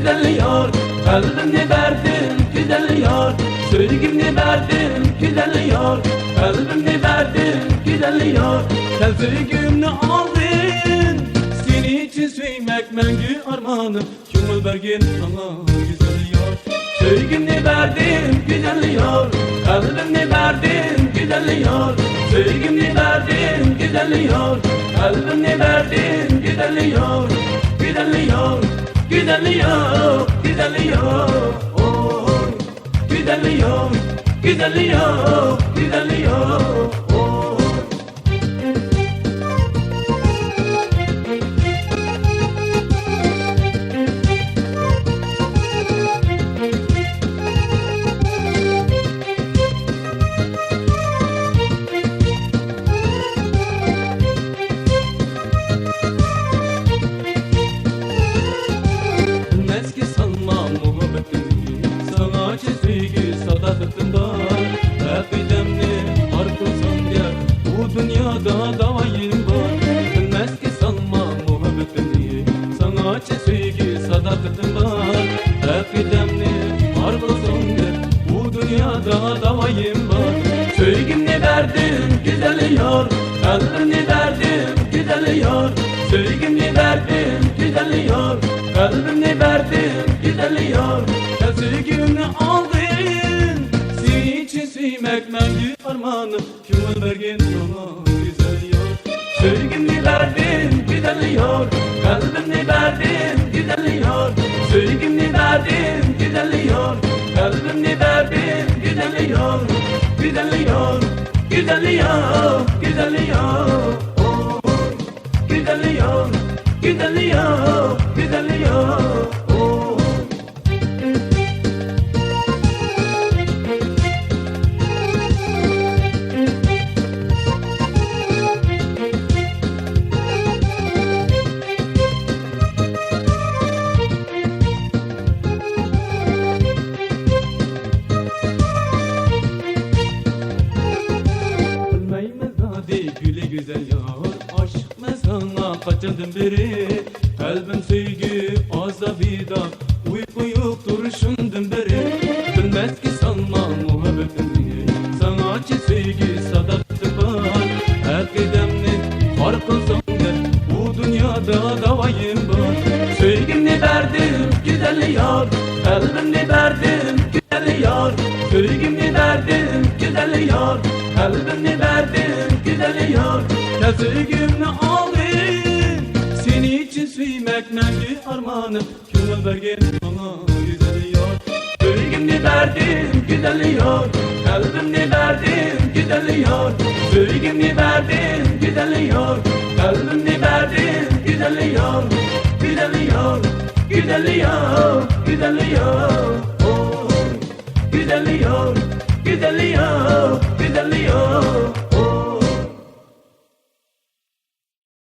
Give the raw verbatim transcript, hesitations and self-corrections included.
گۈزەل يار، قەلبىمنى بەردىم، گۈزەل يار، سۆيگۈمنى بەردىم، گۈزەل يار، قەلبىمنى بەردىم، گۈزەل يار. سەن سۆيگۈمنى ئالدىڭ، سېنى چىن سۆيمەك مەڭگۈ ئارمانىم، كۆڭۈل بەرگىن ساڭا، گۈزەل يار. سۆيگۈمنى بەردىم، گۈزەل يار، قەلبىمنى بەردىم، گۈزەل يار. سۆيگۈمنى بەردىم، گۈزەل يار، قەلبىمنى بەردىم، گۈزەل يار. گۈزەل يار، گۈزەل يار، گۈزەل يار، ئوي. گۈزەل يار، گۈزەل يار، گۈزەل يار، ئوي. بىلمەسكە سالما مۇھەببىتىمنى، ساڭاچە سۆيگۈ ساداقىتىم بار. ئەقىدەمنى خار قىلساڭ گەر، بۇ دۇنيادا داۋايىم بار. بىلمەسكە سالما مۇھەببىتىمنى، ساڭاچە سۆيگۈ ساداقىتىم بار. ئەقىدەمنى خار قىلساڭ گەر، بۇ دۇنيادا داۋايىم بار. سۆيگۈمنى بەردىم، گۈزەل يار، قەلبىمنى بەردىم، گۈزەل يار. سۆيگۈمنى بەردىم، گۈزەل يار، قەلبىمنى بەردىم، گۈزەل يار. سەن سۆيگۈمنى ئالدىڭ، سېنى چىن سۆيمەك مەڭگۈ ئارمانىم، كۆڭۈل بەرگىن ساڭا، گۈزەل يار. سۆيگۈمنى بەردىم، گۈزەل يار، قەلبىمنى بەردىم، گۈزەل يار. سۆيگۈمنى بەردىم، گۈزەل يار، قەلبىمنى بەردىم، گۈزەل يار. گۈزەل يار، گۈزەل يار، گۈزەل يار، ئوي. گۈزەل يار، گۈزەل يار، گۈزەل يار، ئوي. بىلمەيمەن زادى گۈلى گۈزەل يار، ئاشىقمەن ساڭا قاچاندىن بېرى. قەلبىم سۆيگۈ ئازابىدا، ئۇيقۇ يوق تۇرۇشۇمدىن بېرى. بىلمەسكە سالما مۇھەببىتىمنى، ساڭاچە سۆيگۈ ساداقىتىم بار. ئەقىدەمنى خار قىلساڭ دەپ، بۇ دۇنيادا داۋايىم بار. سۆيگۈمنى بەردىم، گۈزەل يار، قەلبىمنى بەردىم، گۈزەل يار. سۆيگۈمنى بەردىم، گۈزەل يار، قەلبىمنى بەردىم، گۈزەل يار. كەل سۆيگۈمنى ئالدىم، سېنى چىن سۆيمەك مەڭگۈ ئارمانىم. كۆڭۈل بەرگىن ماڭا گۈزەل يار. سۆيگۈمنى بەردىم، گۈزەل يار. قەلبىمنى بەردىم، گۈزەل يار. سۆيگۈمنى بەردىم، گۈزەل يار. قەلبىمنى بەردىم، گۈزەل يار. گۈزەل يار، گۈزەل يار، گۈزەل يار. ئوي. گۈزەل يار، گۈزەل يار، گۈزەل يار.